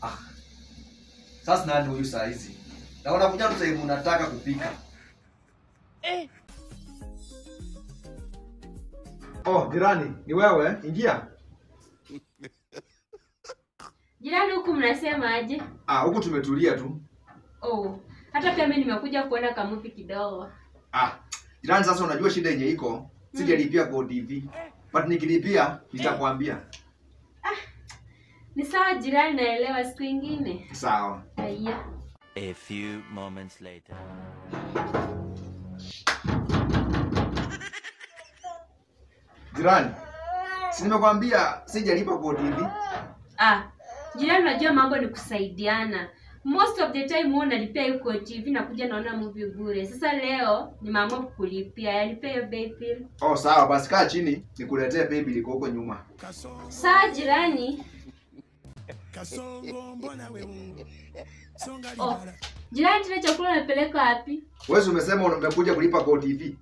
Ah. Sasa nani huyu saa hizi? Na unakuja tu sehemu unataka kupika. Eh. Oh, jirani, ni wewe? Ingia. Jirani, huku mnasema aje? Ah, huku tumetulia tu. Oh, hata pia mimi nimekuja kuona kamuvi kidogo. Ah, jirani, sasa unajua shida yenye iko, sijalipia kwa TV. But nikilipia nitakwambia. Ah. Ni sawa jirani, naelewa, siku nyingine. Sawa. Haya. A few moments later. Jirani, si nimekwambia sijalipa kwa TV? Ah, jirani, unajua mambo ni kusaidiana. Most of the time wewe unalipia hiyo TV na kuja naona movie bure. Sasa leo nimeamua kukulipia. Yalipia hiyo pay bill. Oh, sawa basi, kaa chini nikuletee pay bill iko huko nyuma. Sawa jirani. Oh, jirani, tena chakula unapeleka wapi? Wewe umesema umekuja kulipa kwa TV.